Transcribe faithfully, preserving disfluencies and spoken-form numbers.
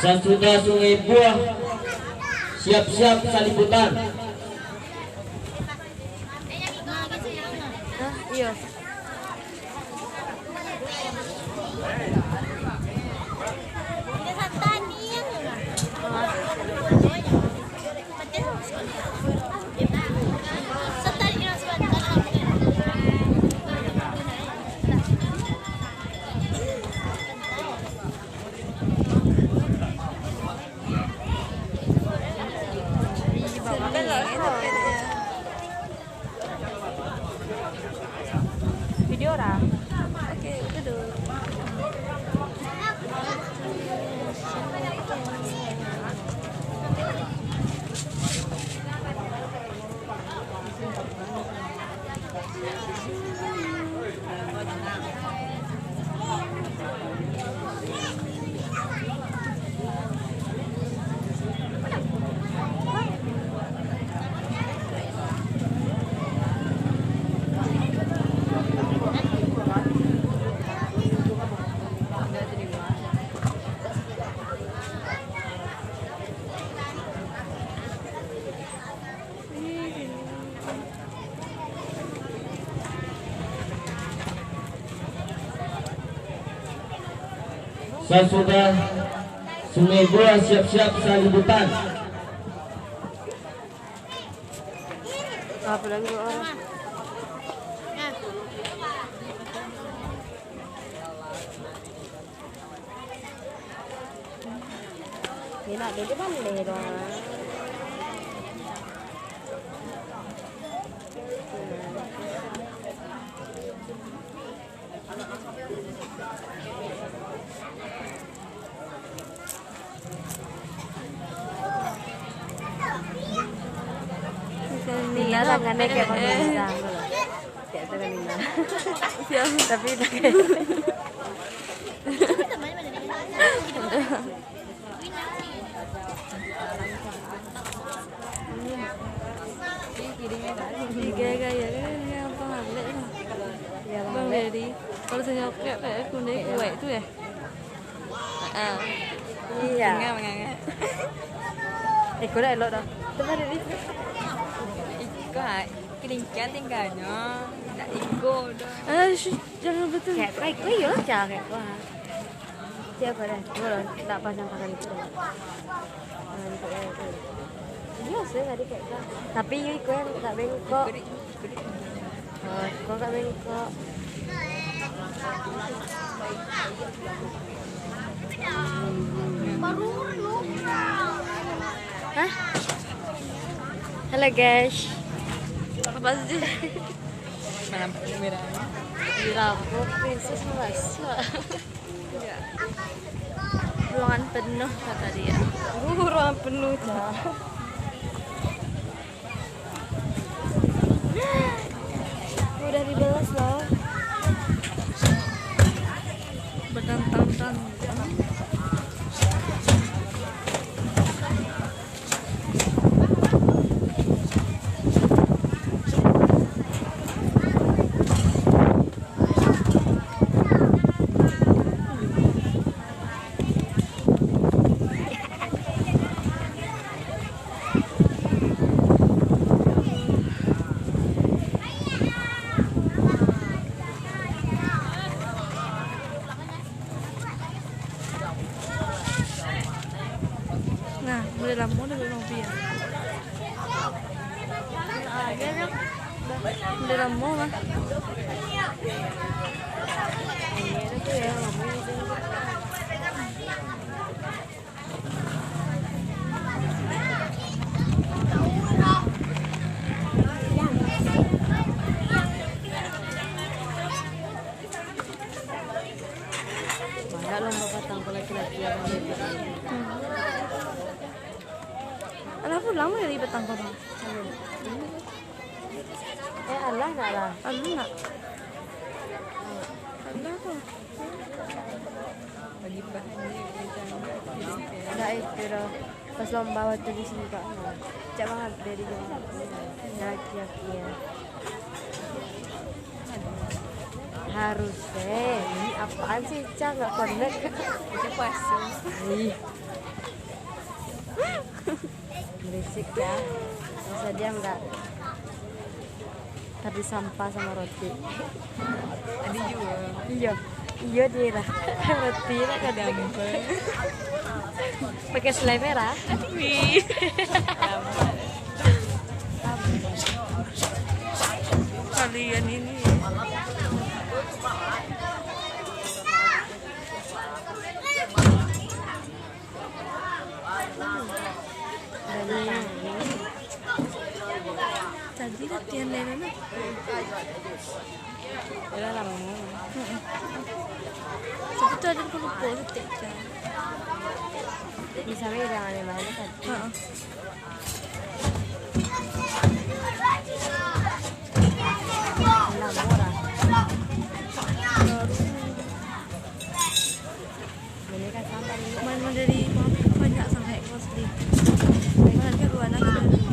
Sasudah Sungai Buah, siap-siap saliputan. Hah? Iyo. Video lah. Oke, duduk. Sasudah Sungai Buah, siap-siap salibutan. Apa lagi orang? Ni nak duduk mana ni dong? Nina tangannya kayak pemerintah. Kayak itu kan Nina. Siapa? Tapi udah kayak Tiga gaya kan, ini apa, Bang Alek tu? Ya, Bang Bang Alek. Dedi. Kalau senyokek kayak kuning kuek tu, ya? Heeh. Iya. Mangga, mangga. Eh, kau dah elok dah. Tempat Dedi. Iko, ah, kelingkian tinggalnya. Tak iko dah. Eh, shh, jangan betul. Kayak kau, kau iyalah, Cak, kayak kau, ah. Siapa dah? Dulu, tak pasang pakai itu. Pakai itu, ya, itu. Iya, saya tadi kayak kau. Tapi iya, iko yang tak bengkok. Oh, kau tak bengkok. Hah? Halo, guys. Apa sih? Malam merah. Di lampu, princess masuk. Ruangan penuh, kata dia. Uh, ruangan penuh, Cak. Udah dibalas, loh. Bertantang-tantang. Nah, mulai lamo dah belum hobi ya. Mulai lamo mah. Banyak lomba patang ko laki-laki abang. Hmm. Alah, pulang mah dari patang ko, Bang. Eh, alah nak lah. Alah nak. Alah tu. Bagi bahan ni macam. Dak itu doh. Pas lomba waktu di sini, Kak. Cak banget dari jam. Nah, kia-kia. Harus, eh. Ini apaan sih, Cak? Nggak connect. Itu puasa. Ih. Berisik ya. Bisa diam nggak? Tapi sampah sama roti. Tadi juga. Iya. Iya, dia lah. Roti lah kadang. Pakai selai merah. Wih. Kalian ini. Tadi latihan dari mana? Udah lama. Tapi tu ada aku lupa setik kan. Misalnya udah aneh banget tadi. Heeh. Lama orang. Ini kan sampah ini. Mana dari mami banyak sangat kosli. Mana dia dua lagi.